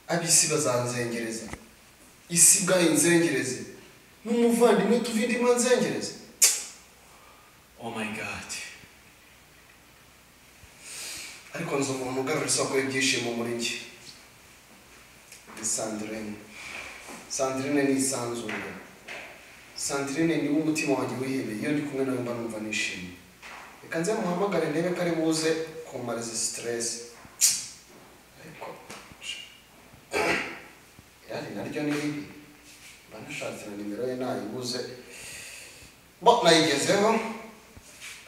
Abisi bazanzengereza, isi bwayo inzengereze, n'umuvandimwe tuvindimwe anzengereze. Oh my God. Ariko nzi umuntu ugarura isoko y'ibyishimo muri njye. Ni Sandrine. Sandrine ni isanzure. Sandrine ni umutima wanjye wihebeye. Iyo ndi kumwe nawe mba numva nishimye. Reka nze muhamagare ndebe ko ari buze kumara izi stress. Ariko irari naryo ni ribi. Mba nashatse na nimero ye nayibuze. Bo nayigezeho,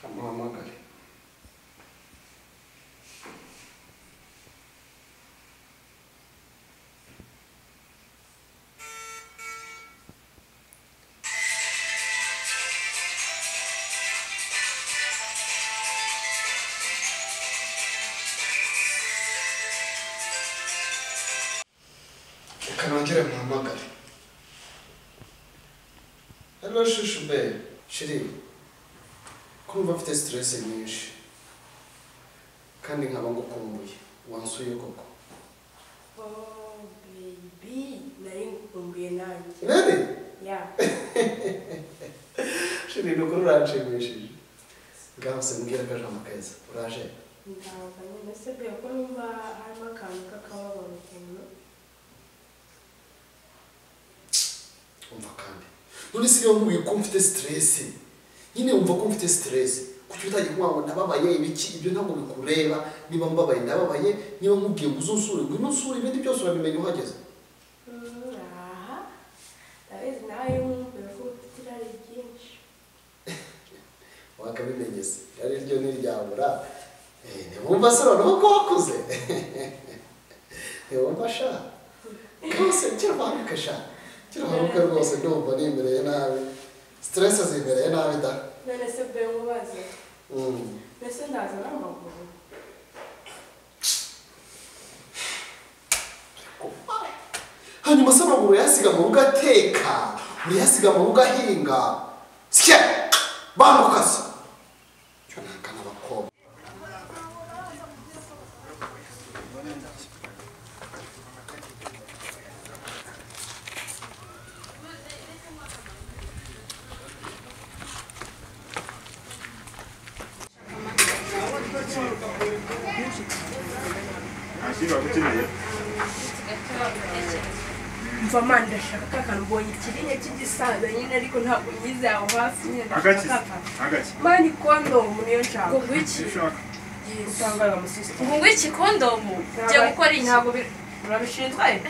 kamuhamagare. Reka nongere muhamagare. Hello shushu be, shiri. Kumva mfite stress nyinshi kandi nkaba ngukumbuye, wansuye koko. Oh baby, nari ngukumbuye nanjye. Really? Yeah. Shiri, nukuri uranshimishije. Ngaho se mbwira akajambo keza, uraje? Ndaza nyine se be, ko numva harimo akantu k'akababaro ukuntu. Umva kandi none se niba nkubwiye ko mfite stress, nyine wumva ko mfite stress, kuki utagiye kuvuga ngo ndababaye ibiki? Ibyo ntabwo bikureba. Niba mbabaye ndababaye, niba nkubwiye ngo uzunsure ngwino unsure, ibindi byose urabimenya uhageze. Aha, ndabizi nawe wumvira ko ufite irari ryinshi. Wakabimenye se, irari ryo ntiryabura. Ntiwumva se noneho ko wakuze? Ntiwumva sha? Rwose kirahanuka sha, kirahanuka rwose, ndumva nimereye nabi, stress zimereye nabi da. None se be nkubaze, mbese ndaza n'amaguru? Hanyuma se amaguru urayasiga mu rugo ateka, urayasiga mu rugo ahinga. Sya banguka se, cyo naka n'abakobwa. Mva mani, ndashaka akantu mbonye ikirinya cy'igisaza nyine, ariko ntabwo nyize aho hafi nyine, ndashaka akantu. Mani kondomu niyo nshaka. Ngo iki? Utangaga musisita. Ngo iki kondomu? Ugiye gukora iki? Ntabwo urabishinzwe?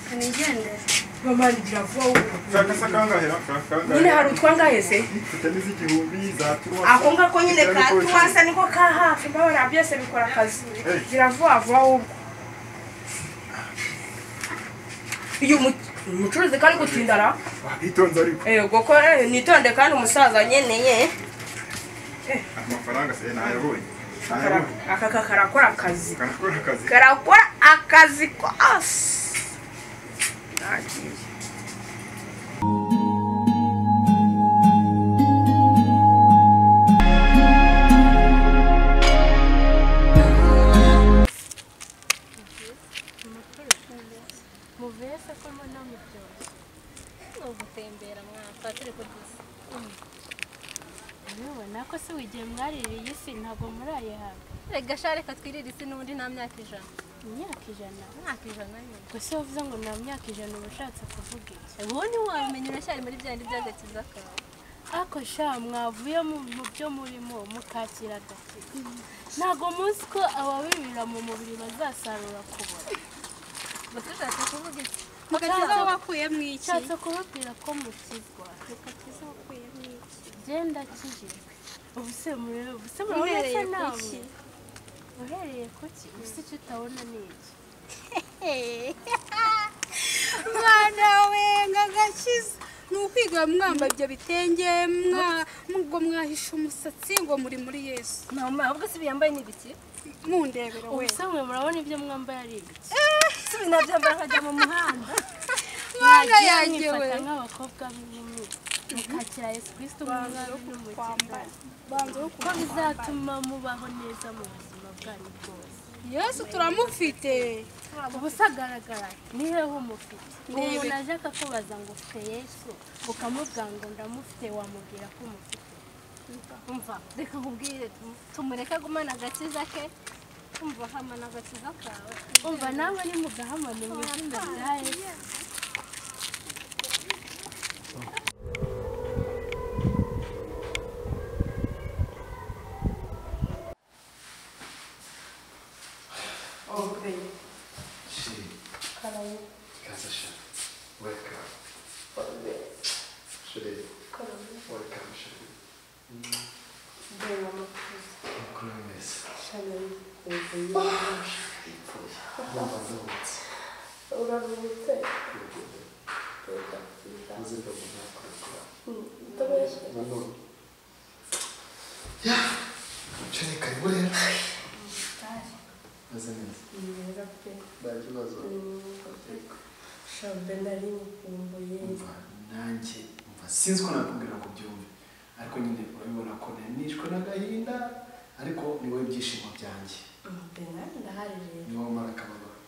Kanigendere. Mama ngira vuba. Shaka se kangahe ra? Kangahe. Nyine hari utwangahe se? Mfite n'iz'igihumbi za turuwasa. Ako ngako nyine ka turuwasa niko ka hafi mbabona byose bikora akazi. Gira vuba vuba ubwo. Iyo umucuruzi kari gutindara? Wakitonze ariko. Yego ko nitonde kandi umusaza nyeneye. Amafaranga se nayabonye. Aka karakora akazi. Karakora akazi. Karakora akazi kose. Nagiye. Muvese ko mbona muryoshye. Ni ugutembera mwaka turi kugeza. Mubibona ko se wigiye mwaririye isi ntabwo murayihaga. Rega sha reka twirire isi n'ubundi nta myaka 100. Imyaka 100? Imyaka 100 nyine. Gusa uvuze ngo nta myaka 100 uba ushatse kuvuga iki? Ubundi wabimenya uracyari muri bya bindi by'agakiza kawe. Ako sha mwavuye mu byo murimo mukakira agakiza. Ntabwo muzi ko ababibira mu mubiri bazasarura kubora. Ushatse kuvuga iki? Mugakiza wakuye mu iki? Nshatse kubabwira ko mukizwa. Mugakiza wakuye mu iki? Genda kijijwe. Ubuse murebe, ubuse murebe nawe. Uhereye kuki? Ubuse icyo utabona ni iki? Mwana we ngagakiza. Ni ukwiga mwamba ibyo bitenge ngo mwahisha umusatsi ngo muri muri Yesu. Mama, ahubwo si biyambaye ni ibiki? Mundebera we. Ubuse mwe murabona ibyo mwambaye ari ibiki? Si binabyambara nkajya mu muhanda. Mwana yanjye we. Nk'abakobwa b'inkumi mukakira Yesu Kristo umwami n'umukiza. Ko bizatuma mubaho neza mu buzima bwanyu bwose. Yesu turamufite. Ubu agaragara ni hehe umufite? Umuntu aje akakubaza ngo ufite Yesu ukamubwira ngo ndamufite wamubwira ko umufite. Umva reka nkubwire tumureke agumane agakiza ke. Umva hamana agakiza kawe. Umva nawe ni mugahamane mu izina rya Yesu. Sinzi ko nakubwira ngo byumve ariko nyine urabibona ko nishwe n'agahinda ariko ni wowe ibyishimo byanjye. Ni wowe mara akababaro.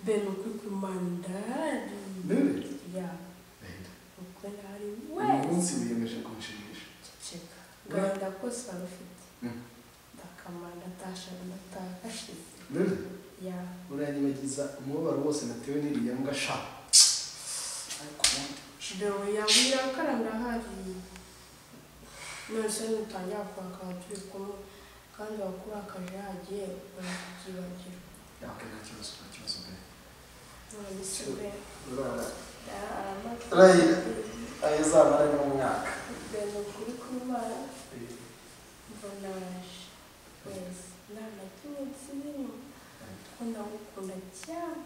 Ben ukuri kumandari. Bebe? Ya. Uko ndahari wese. Uyu munsi wiyemeje kunshimisha. Ceceka. Agahinda kose wari ufite. Ndakamara ndatasha ndataha gashize. Bebe? Ya. Uranyibagiza umubabaro wose natewe n'iriya mbwa sha. Bewe yawirakara ndahari. None se nutangira kurakara turi kumwe kandi wakurakaje yagiye urabyibagirwa. Okay, nta kibazo, nta kibazo be. None se be. Urara. Rahira. Ayizamara n'umwaka. Bene ukuri kumara. Mbonaje. Wese nta na kimwe nsize ko ndagukunda cyane.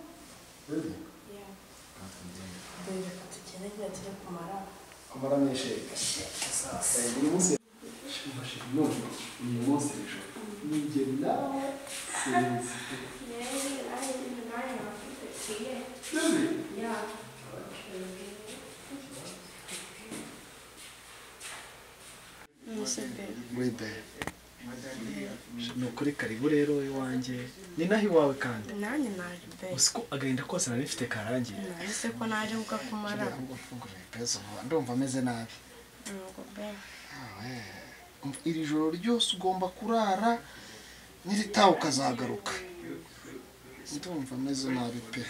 Really? Yeah. Reka tugende nyine tujye kumara. Kumara n'isheke. Uyu munsi uyu munsi ejo nijye nawe sinzi. Really? Yeah. Ni ukuri karibu rero iwanjye ni naho iwawe kandi nanjye naje be uzi ko agahinda kose nari mfite karangiye nahise ko naje kugakumara ndumva ameze nabi. Iri joro ryose ugomba kurara niritaha ukazagaruka ndumva ameze nabi pe.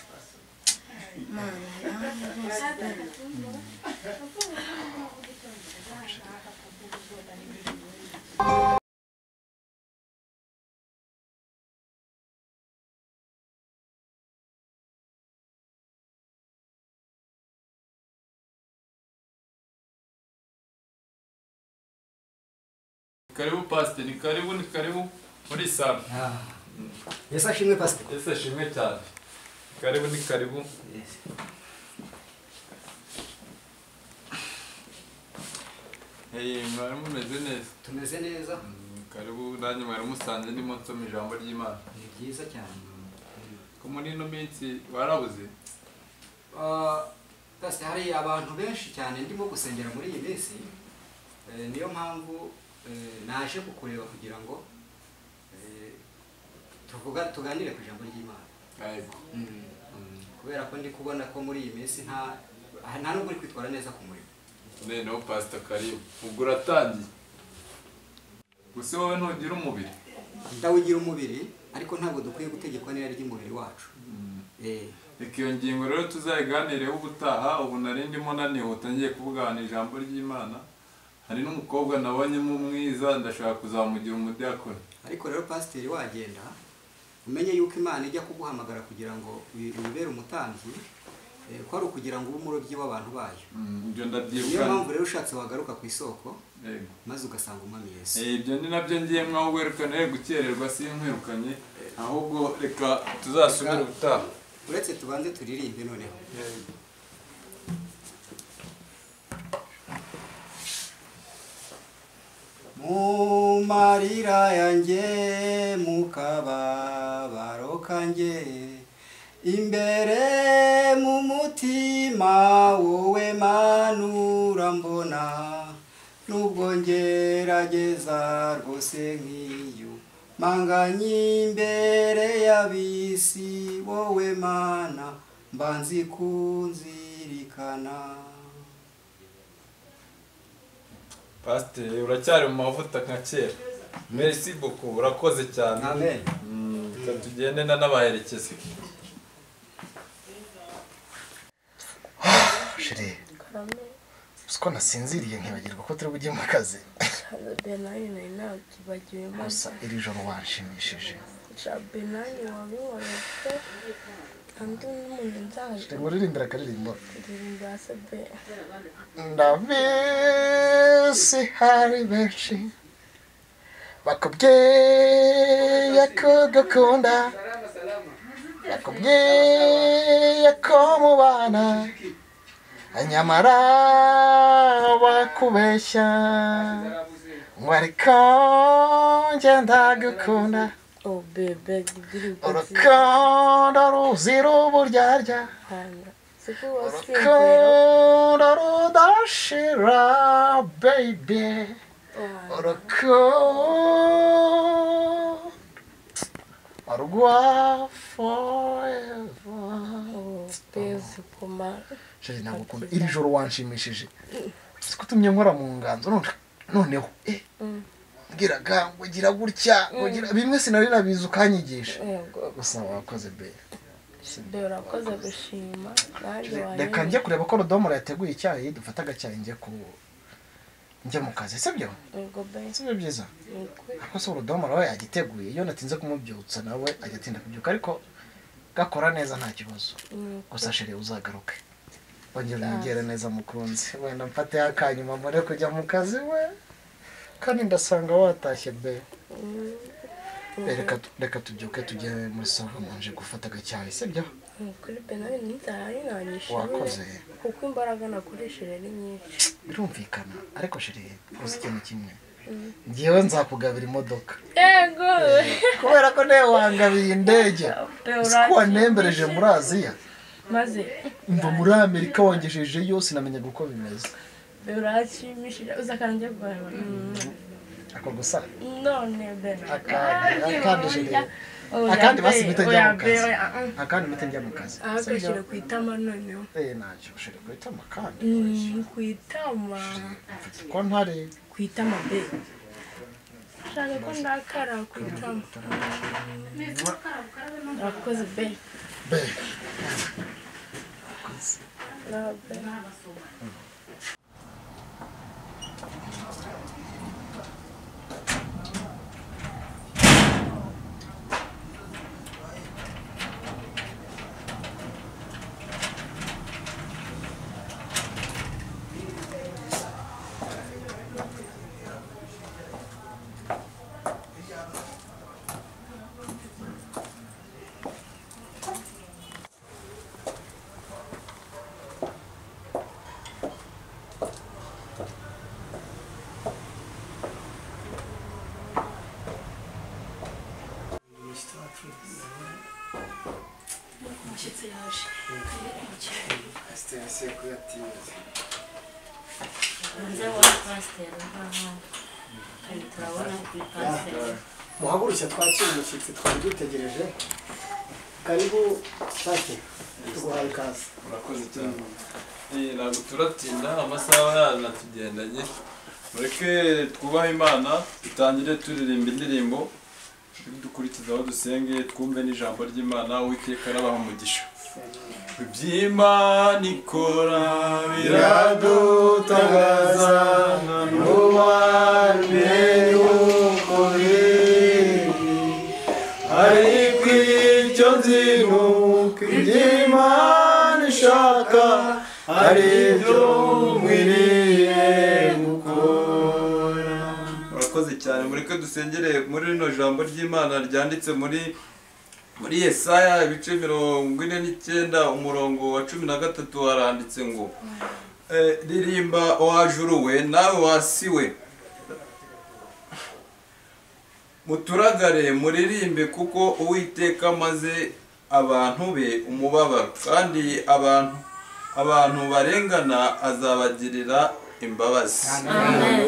Karibu pastor, ni karibu, ni karibu muri sala. Yesu ashimwe pastor. Yesu ashimwe cyane. Karibu, ni karibu. Hey, mwari mumeze neza? Tumeze neza. Karibu nanjye mwari musanze ndimo nsoma ijambo ry'Imana. Ni byiza cyane. Ko muri ino minsi warabuze? Pastor, hari abantu benshi cyane ndimo gusengera muri iyi minsi. Niyo mpamvu naje kukureba kugira ngo tuvuga tuganire ku ijambo ry'Imana. Yego. Kubera ko ndi kubona ko muri iyi minsi nta nubwo uri kwitwara neza ku murimo. None pastor karibu. Ubwo uratangiye. Gusa wowe ntugira umubiri. Ndawugira umubiri ariko ntabwo dukwiye gutegekwa n'irari ry'umubiri wacu. Reka iyo ngingo rero tuzayiganireho ubutaha. Ubu nari ndimo nanihuta ngiye kuvugana ijambo ry'Imana. Hari n'umukobwa nabonyemo mwiza ndashaka kuzamugira umudiyakoni. Ariko rero pasiteri wagenda umenye yuko Imana ijya kuguhamagara kugira ngo ubere umutambyi, ko ari ukugira ngo ube umurobyi w'abantu bayo. Ibyo ndabyibuka. Niyo mpamvu rero ushatse wagaruka ku isoko maze ugasanga umwami Yesu. Ibyo ni nabyo ngiye mwaho werekane gukererwa sinkwirukanye, ahubwo reka tuzasubire ubutaha. Uretse tubanze turirimbe noneho. Mu marira yanjye mu kababaro kanjye, imbere mu mutima wowe Mana urambona, nubwo ngerageza rwose nk'iyo manganye imbere y'ab'isi, wowe Mana mbanzi kunzirikana. Pastor, uracyari mu mavuta nka kera. Merci beaucoup, urakoze cyane. Amen. Tugende n'abaherekeza. Chérie, siko nasinziriye nkibagirwa ko turi bujye mu kazi. Benani nari nakibagiwe maze. Gusa iri joro wanshimishije. Benani wabibonye pe. Andi n'umuntu nzaje. Nguririmbira akaririmbo. Ndirimba se be. Ndabizi hari benshi bakubwiye ko gukunda, bakubwiye ko mubana, nyamara bakubeshya ngo ariko njye ndagukunda. Oh bebe, urukundo ruzira uburyarya, urukundo rudashira baby, urukundo rwa forever. Chérie, nagukunda. Iri joro wanshimishije. Siko utumye nkora mu nganzo noneho mbwiraga ngo gira gutya, ngo gira bimwe sinari nabizi ukanyigisha. Gusa wakoze be. Be urakoze gushima. Reka njye kureba ko Rudomoro yateguye icyayi, dufata agacyayi njye ku njye mu kazi, sibyo? Yego be. Sibyo byiza? Ariko se Rudomoro we yagiteguye, iyo natinze kumubyutsa nawe ajya atinda kubyuka, ariko gakora neza nta kibazo. Gusa chérie uzagaruke. Wongera umugere neza mukunzi. Wenda mfate akanyuma mbone kujya mu kazi we. Kandi ndasanga watashye be. Reka tubyuke tujye muri salo manje gufata agacyayi, sibyo? Kuri Benani n'inzara nanyishe. Wakoze. Kuko imbaraga nakoresheje ni nyinshi. Birumvikana, ariko chérie uzi ikintu kimwe. Ngiyewe nzakugabira imodoka. Yego. Kubera ko nawe wangabiye indege. Siko wanembereje muri Aziya. Maze mva muri Amerika wangejeje yose namenyaga uko bimeze. Urashimishije uzakanjye guheba. Ako gusa. None Benani. Akandi chérie. Akandi basi mpite njya mu kazi. Akandi mpite njya mu kazi. Agashyira ku itama noneho. Ntacyo ushira ku itama kandi. Ku itama. Ko ntari ku itama be. Shaka ko ndakara ku itama. Urakoze be. Be. Umushyitsi yaje. Karibu. Pasiteri se ko yatinze. Nze wa pasiteri ngaha. Kandi turabona kuri pasiteri. Muhaguruke twakire umushyitsi twari dutegereje. Karibu pasiteri. Tuguhaye ikaze. Urakoze cyane. Ntabwo turatinda amasaha yanatugendanye. Mureke twubahe Imana dutangire turirimba indirimbo dukurikizaho dusenge twumve n'ijambo ry'Imana. Uwiteka arabaha umugisha. Iby'Imana ikora biradutangaza n'uwamenya uko biri, ariko icyo nzi ni uko iby'Imana ishaka ari byo nkwiriye gukora. Murakoze cyane. Mureke dusengere muri rino jambo ry'Imana ryanditse muri Yesaya ibice 49 umurongo wa 13 haranditse ngo ririmba wajuruwe nawe wasiwe, muturagare muririmbe kuko Uwiteka maze abantu be umubabaro, kandi abantu barengana azabagirira imbabazi.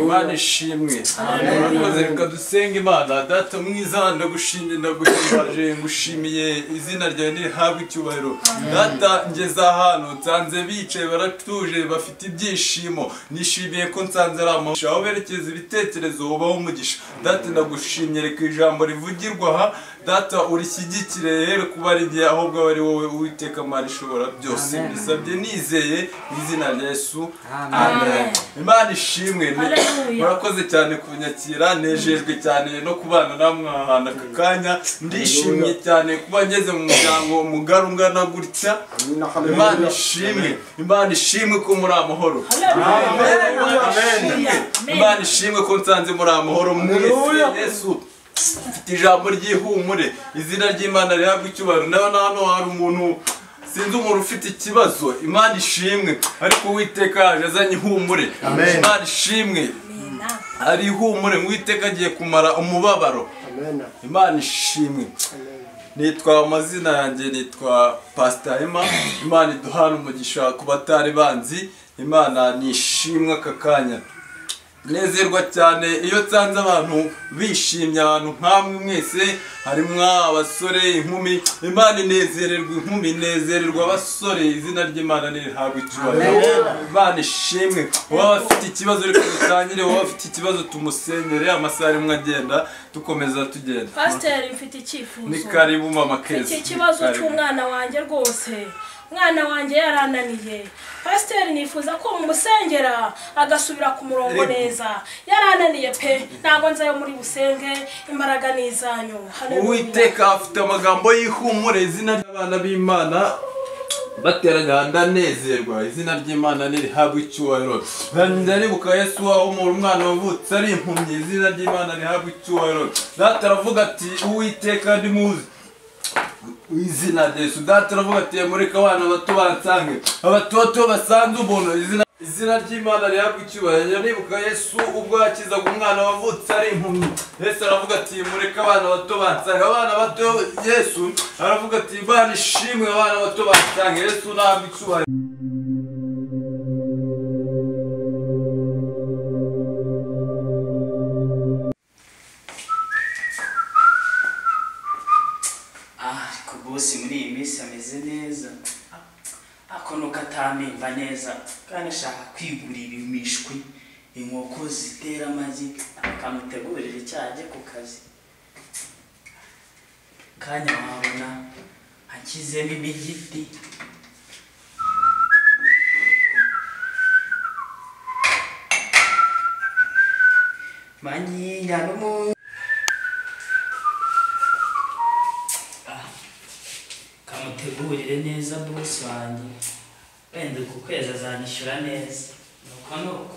Imana ishimwe. Murakoze. Reka dusenge Imana. Data mwiza, ndagushimye, ndaguhimbaje, ngushimiye izina ryawe nirihabwe icyubahiro. Data, ngeze ahantu nsanze bicaye baratuje bafite ibyishimo, nishimiye ko nsanze ari amahoro. Aho berekeza ibitekerezo ubaho umugisha. Data ndagushimye, reka ijambo rivugirwa aha Data urishyigikire rero kuba ari igihe ahubwo ari wowe Uwiteka Mana ishobora byose. Mbisabye nizeye mu izina rya Yesu, amen. Imana ishimwe. Murakoze cyane kunyakira, nejejwe cyane no kubana namwe ahantu aka kanya. Ndishimye cyane kuba ngeze mu muryango mugari ungana gutya. Imana ishimwe. Imana ishimwe ko muri amahoro. Amen. Imana ishimwe ko nsanze muri amahoro mwese. Yesu mfite ijambo ry'ihumure, izina ry'Imana rihabwa icyubahiro. Ndabona hano hari umuntu, sinzi umuntu ufite ikibazo. Imana ishimwe, ariko Uwiteka yaje azanye ihumure. Imana ishimwe, ari ihumure. Uwiteka agiye kumara umubabaro. Imana ishimwe. Nitwa amazina yanjye nitwa Pastor Emma. Imana iduhana umugisha ku batari banzi. Imana nishimwe aka kanya. Nezerwa cyane iyo nsanze abantu bishimye, abantu nkamwe mwese, harimo abasore, inkumi. Imana inezererwa inkumi, inezererwa abasore. Izina ry'Imana nirihabwe icyubahiro. Imana ishimwe. Uwaba afite ikibazo reka dutangire, uwaba afite ikibazo tumusenyere. Amasaha arimo agenda, dukomeza tugenda. Pasiteri, mfite icyifuzo. Ni karibu mama Keza. Mfite ikibazo cy'umwana wanjye rwose. Umwana wanjye yarananiye. Pasiteri, nifuza ko mumusengera agasubira ku murongo neza. Yarananiye pe, ntabwo nzayo muri busenge, imbaraga ni izanyu. Uwiteka afite amagambo y'ihumure. Izina ry'abana b'Imana bateranya ndanezerwa. Izina ry'Imana nirihabwe icyubahiro. Ndaribuka Yesu aho umwana wavutse ari impumyi. Izina ry'Imana rihabwe icyubahiro. Data aravuga ati Uwiteka ndimuzi izina rya Yesu. Data aravuga ati mureke abana bato bansange, abatoto basanze ubuntu. Izina ry'Imana rihabwe icyubahiro. Nibuka Yesu ubwo yakizaga umwana wavutse ari impumyi. Yesu aravuga ati mureke abana bato bansange, abana bato. Yesu aravuga ati Imana ishimwe, abana bato bansange. Yesu nahabwe icyubahiro. Bosi muri iyi minsi ameze neza, ako nuko atamemba neza, kandi ashaka kwigurira imishwi, inkoko zitera amagi, akamutegurira icyaha ku kazi. Kanya wabona akizemo imigiti. Manyinya n'umu kamutegurire neza bosi wanjye, wenda ku kwezi azanyishyura neza. Nuko nuko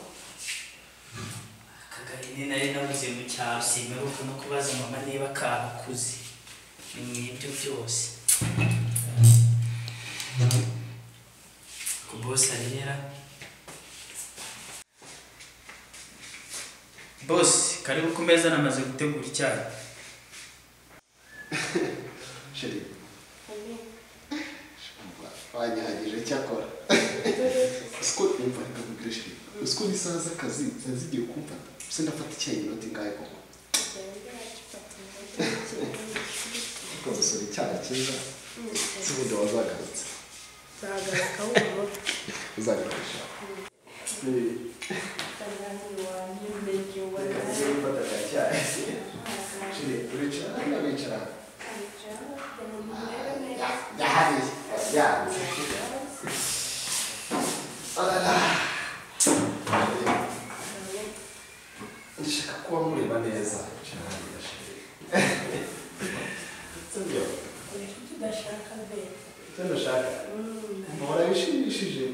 akagahini nari nabuze mu cyaro, simperuka no kubaza mama niba kabakuze. Ni mwibyo byose ku bosi arihera. Bosi, karibu ku meza, namaze gutegura icyayi. Chérie. Uzi ko n'isaha z'akazi zari zigiye kumfata. Ese ndafata icyayi inoti ingahe koko? Ariko gusura icyayi cyiza. Si ubundi wazagarutse. Nzagaruka wumva. Uzagaruka sha. Reka tujye gufata ka cyayi. Shire, uricara hano wicara hano. Yahariye, yanze. Alala. Ndashaka kuba mureba neza. Sibyo? Icyo udashaka be. Icyo ndashaka? Mpora bishimishije.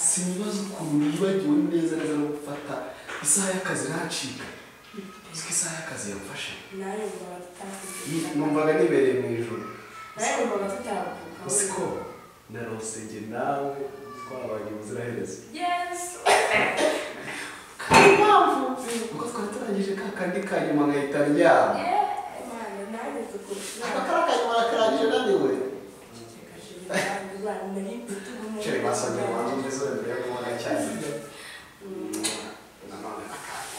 Sinibaza ukuntu nibagiwe neza neza no gufata isaha y'akazi irancika. Uziko isaha y'akazi yamfashe. Numvaga nibereye mu ijuru. Uziko narose njye nawe twabanye ubuziraherezo. Yes. Kandi impamvu kuko twari turangije ka kandi ka nyuma nkahita ndyama. Akakara ka nyuma nakarangije naniwe. Chere basonye wanjye ngezeho mbere yo kubona cyane. Nanone akandi.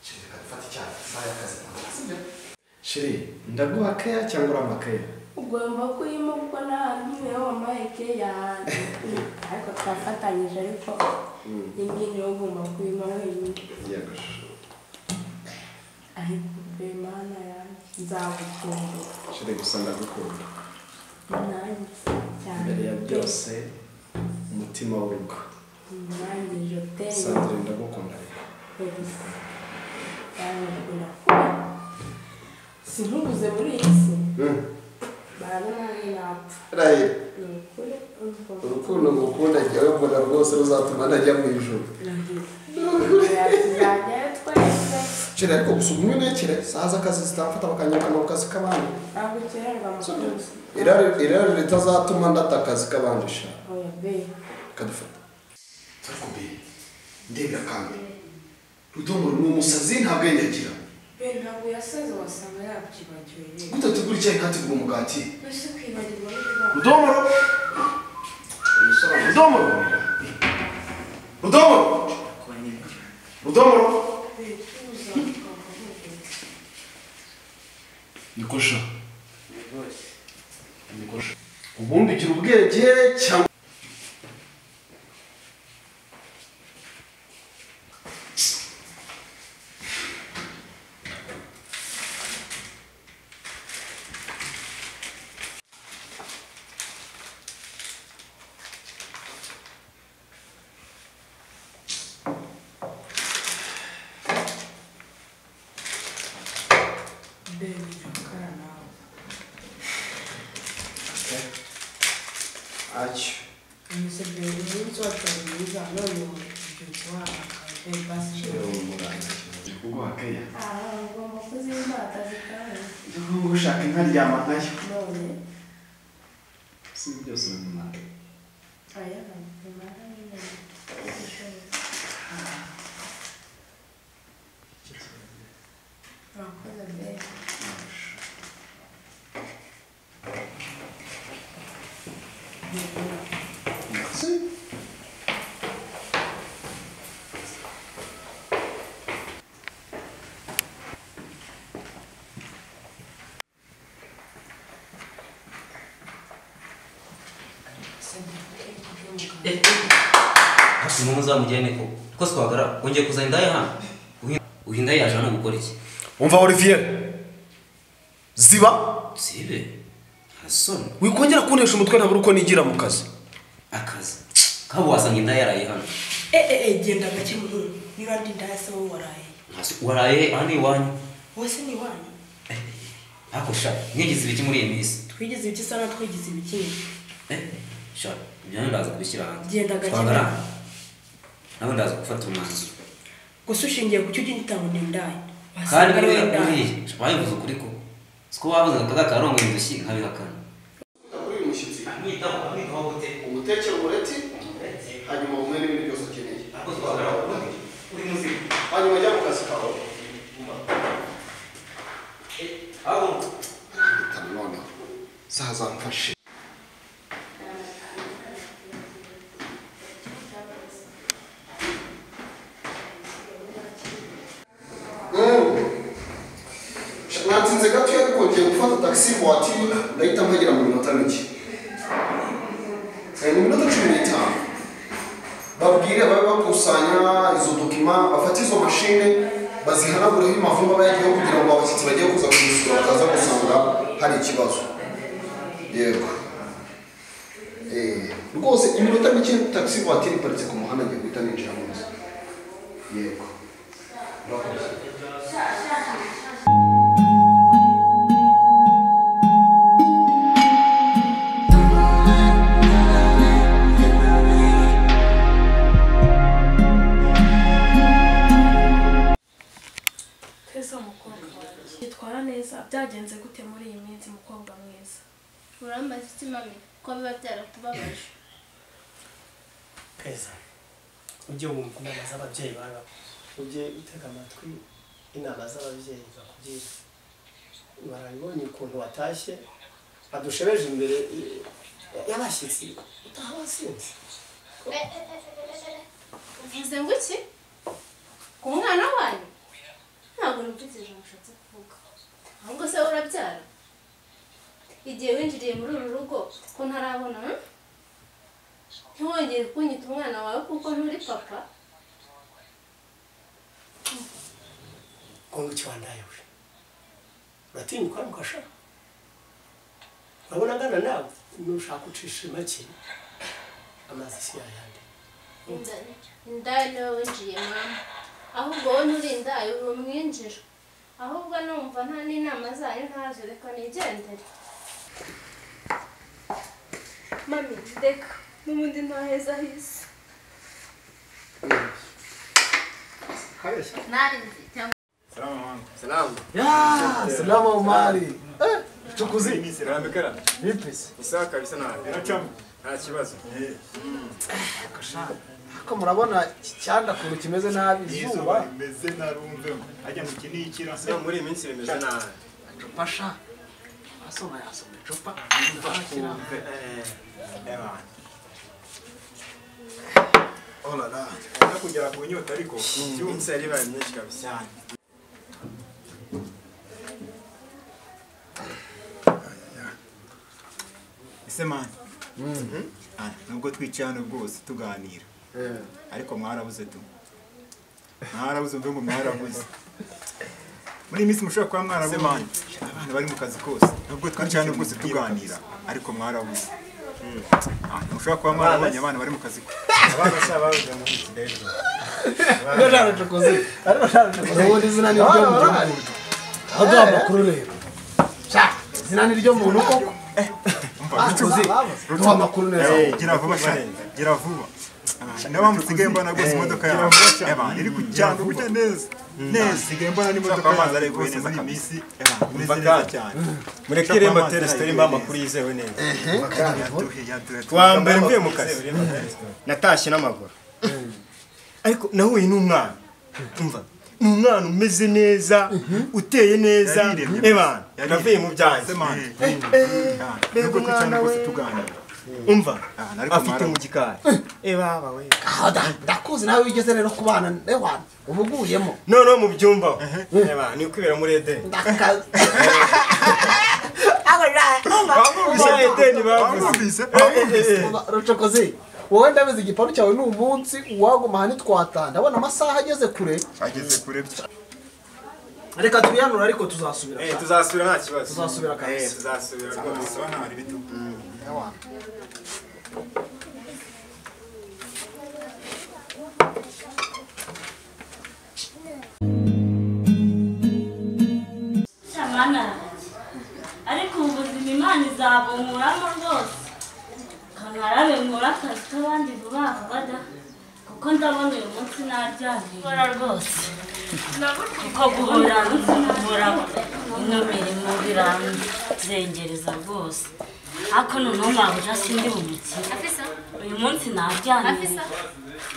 Chere reka dufate icyayi isaha y'akazi ntabwo sibyo? Chere ndaguha keya cyangwa urampa keya? Ugomba kuyima kuko nta niwe wampaye keya ariko twafatanyije ariko iyi niyo ugomba kuyima wenyine. Yego. Ariko pe Mana yanjye nzagukunda. Chere gusa ndagukunda. Nanjye cyane. Mbere ya byose umutima w'urugo. Nanjye joteye. Sandrine ndagukunda ariko. Ndagukunda. Sinkubuze muri iyi si. Rahira, urukundo ngukunda njyewe mbona rwose ruzatuma ntajya mu ijuru. Chere ariko gusa umwe unekere saha z'akazi zitamfata bakanyirukana mu kazi k'abandi. Irari ritazatuma ndata akazi k'abandi sha. Kadufata. Ariko be ndebera kandi Rudomoro ni umusazi nta bwenge agira. Ntabwo yasaze wasanga yabyibagiwe. Gute tugura icyayi ntategura umugati? Ese kwibagirwa n'ibibazo. Rudomoro! Rudomoro! Rudomoro! Rudomoro! Nikosha. Nikosha. Ubundi ugira ubwenge cyangwa ushaka inka ryama nkayo. Si byose ubimara. Merci. Muzamujyane ko ko swagara wongeye kuzana indaya hano uhinda yaje hano gukora iki? Umva Olivier, ziba zibe hasoni wikongera kuntesha umutwe ntabwo uko nigira mu kazi. Akazi kabo wasanga indaya yaraye hano. Genda gake muhungu niba ndi indaya se wowe waraye? Waraye hano iwanyu. Wose ni iwanyu. Ako sha mwigize ibiki muri iyi minsi? Twigize ibiki sana twigize ibiki. Sha ibyo ndaza kubishyira hanze. Genda gake. Nawe ndaza gufata umwanzuro. Gusa ushingiye ku cyo ugenda ngo indaya. Kandi buriya babivuze ukuri ko siko bavuze akaga karongo indushyi nkabihakana. Kuri uyu mushyitsi amwitaho amwitaho gute? Umutekere umureti hanyuma umwe n'ibindi byose ukeneye. Ako twagara ubundi uri muzima. Hanyuma jya mu kazi kawe. Aho noneho saha zamfashe. rero natsinze gato ariko ngiye gufata taxi voiture ndahita mpagera mu minota mike. Mu minota 15 babwire babe bakusanya izo dokima, bafate izo mashine bazihanagureho amavumbi aba yagiyeho kugira ngo abashyitsi bagiye kuza kudusura bataza gusanga hari ikibazo. Yego. Rwose iminota mike taxi voiture iparitse ku muhanda ngiye guhita ninjira mu nzu. Yego. Murakoze. Keza mukobwa wanjye yitwara neza byagenze gute muri iyi minsi mukobwa mwiza? Urambaza iki mami ko biba byaratubabaje? Keza ujye wumva inama z'ababyeyi bawe, ujye utega amatwi inama z'ababyeyi bakugira. Barabibonye ukuntu watashye badushebeje imbere y'abashyitsi utaha wasinze. Uvuze ngo iki ku mwana wanyu? Ntabwo numvise ijambo ushatse kuvuga. Ahubwo se urabyara? Igihe winjiriye muri uru rugo ko ntarabona ntiwongere kunyita umwana wawe kuko nturi papa. Kongo kiwandaye we uratinyuka mukasha urabona ngana nawe nushaka ucisha make amazi si yayandi. Indaya niwe winjiye mama, ahubwo wowe nturi indaya uri umwinjira. Ahubwo numva nta n'inama zanyu ntazo, reka nigendere. Mami reka n'ubundi ntaheza hisi. Salamu. Ya, salama Omari. Tukuzi. Vipi? Ni sawa kabisa na biracamo. Nta kibazo. Kasha. Ko murabona cyanda kuntu kimeze nabi izuba. Rimeze narumve. Ajya mu kinikira. Se muri iminsi rimeze nabi. Icupa sha. Asoma yasoma icupa. Eh. Oh la la. Nakugera ku nyota ariko iminsi yari ibaye myinshi kabisa. Ese man. Nubwo twicaye hano rwose tuganira. Ariko mwarabuze tu. Mwarabuze mve ngo mwarabuze. Muri iminsi mushobora kuba mwarabuze. Abana bari mu kazi kose. Nubwo twicaye hano rwose tuganira ariko mwarabuze. Mushobora kuba mwarabonye abana bari mu kazi kose. Abana se ababuze muri Kigali. Ubundi izina ni ryo muntu. Aduha amakuru rero. Sha, izina ni ryo muntu koko. Duha amakuru neza. Gira vuba sha. Gira vuba. Niba musigaye mbona rwose imodoka yawe iri kucyanga gutya neza. Neza sigaye mbona n'imodoka yawe ari rwose muri minsi imeze neza cyane. Mureke irembo teresitori mba amakuru yizewe neza. Wa mbere mvuye mu kazi natashye n'amaguru. Ariko nahuye n'umwana. Umva ni umwana umeze neza, uteye neza, ebana navuye mu byanjye. Nubwo twicarana rwose tuganira. Umva afite mu gikari. Baba we. Ndakuzi nawe wigeze rero kubana ewana ubuguyemo. No mu byumba. Eba ni ukwibera muri Eden. Rucokozi wowe ndabizi igiparu cyawe ni umunsi waguma hano twatanda ndabona amasaha ageze kure. Ageze kure. Reka tubihanura ariko tuzasubira. Tuzasubira nta kibazo. Tuzasubira kabisa. Tuzasubira rwose. Hari bitu. Shamana ariko ubuzima Imana izabunkuramo rwose. Kankarabe nkora akazi k'abandi vuba vuba da kuko ndabona uyu munsi naryamye nkora rwose kuko guhora nkora ino mirimo biranzengereza rwose. Ariko noneho mabuja sindi bumukire uyu munsi naryamye.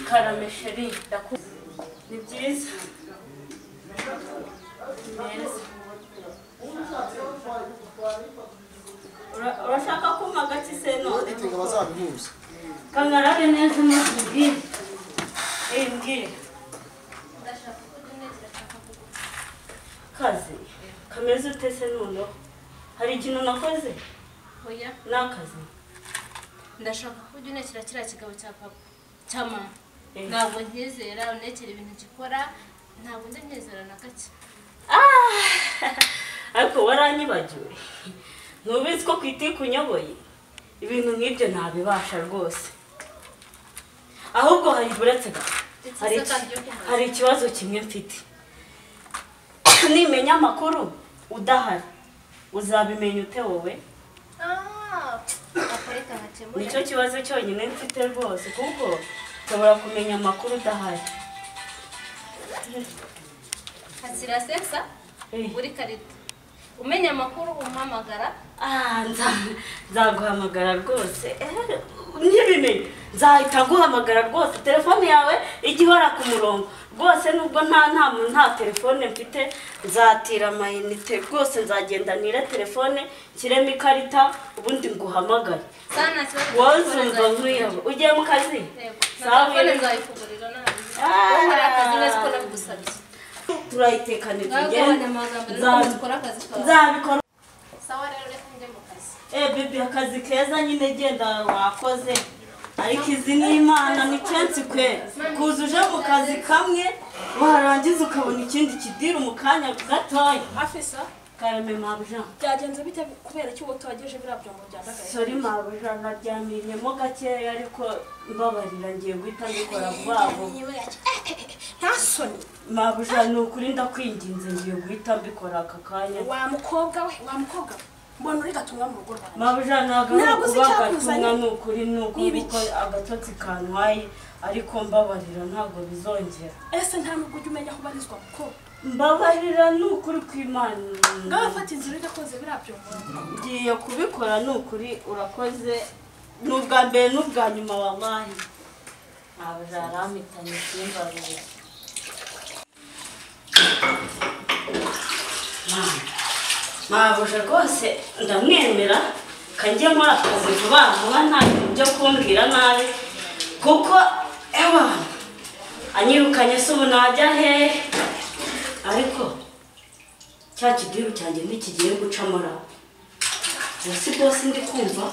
Karame sheri ndakuzi ni byiza neza. Urashaka kumpa agaki se none? Kankarabe neza umunsi mbwire. Mbwire. Ndashaka ko unezera. Kazi kameze ute se noneho? Hari ikintu nakoze? Oya. Nakazi. Ndashaka ko ujya unekera kiriya kigabo cya papa cya mama. Ntabwo nkizera unekera ibintu gikora, ntabwo njya nkizera na gake. Ariko waranyibagiwe. Ntubizi ko kwitiku unyoboye? Ibintu nk'ibyo ntabibasha rwose. Ahubwo hari buretse gato. Hari ikibazo kimwe mfite. Nimenya amakuru udahari uzabimenya ute wowe? Nicyo kibazo cyonyine mfite rwose kuko nshobora kumenya amakuru udahari. Hasira sensa uri karita. Umenya amakuru umpamagara? Nzaguhamagara rwose. Ntibimenye nzahita nguhamagara rwose. Telefone yawe ijya ihora ku murongo rwose, nubwo nta telefone mfite nzatira amayinite rwose, nzagenda nire telefone nshyiremo ikarita ubundi nguhamagare. Wowe uzumva nk'uyobo ugiye mu kazi? Sawa, nzayikugurira nabi. Turayitekana tugende. Nzabikora. Sawa rero reka njye mu kazi. Bibi akazi keza nyine genda wakoze. Ariko izi ni Imana ni chance kwe. Kuza uje mu kazi kamwe warangiza ukabona ikindi kidira mu kanya gatoya. Afisa karame mabuja. Byagenze bite kubera ki wotogeje bira byombo byandagaye? Sorry mabuja naryamiyemo gakeya ariko mbabarira ngiye guhita mbikora vuba vuba. Nta soni. Mabuja ni ukuri ndakwinginze ngiye guhita mbikora aka kanya. Wa mukobwa we, wa mukobwa. Mbona uri gatumwa mu rugo rwawe. Mabuja ntabwo uzi icyakuzanye. Ni ukuri ni uko agatotsi kantwaye ariko mbabarira ntabwo bizongera. Ese nta nubwo ujya umenya aho ubarizwa mukobwa? Mbabarira ni ukuri kw'Imana. Ngaho fata inzira ujya koza biriya byombo. Ngiye kubikora ni ukuri urakoze. Ni ubwa mbere n'ubwa nyuma wallahi. Mabuja arampitanye simbabarira. Mabuja rwose ndamwemera kanjye nkora akazi vuba vuba nta bintu byo kumbwira nabi kuko ewa anyirukanye se ubu najya hehe? Ariko cya kidiru cyanjye ntikigiye gucamura ubu si rwose ndi kumva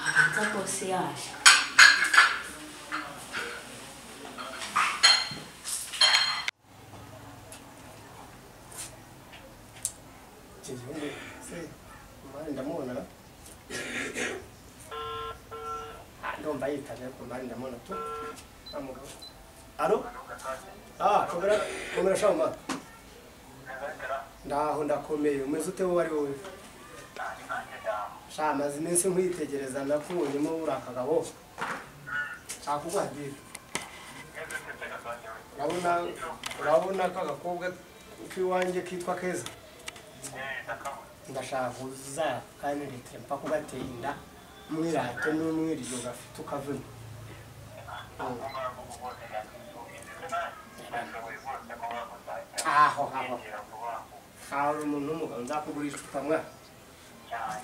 abanza rwose yaje. Ndamubona ndumva yitabye ariko mari ndamubona tu amugabo. Alo? Komera komera shamba. Ndaho ndakomeye umeze ute wowe ari wowe? Sha maze iminsi nkwitegereza nakubonyemo uri akagabo. Nshaka kuguha deal. Urabona ka gakobwa k'iwanjye kitwa Keza? Ndashaka uza kandi litiro mpaka ugateye inda mwirate n'umwiryo gafite ukavuna. Aho aho hari umuntu w'umugabo nzakugurisha icupa mwa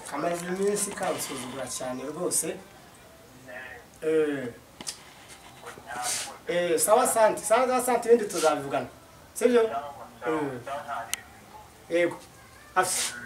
kamaze iminsi kansuzugura cyane rwose. Sawa santi sawa santi ibindi tuzabivugana sibyo? Yego. Afisa.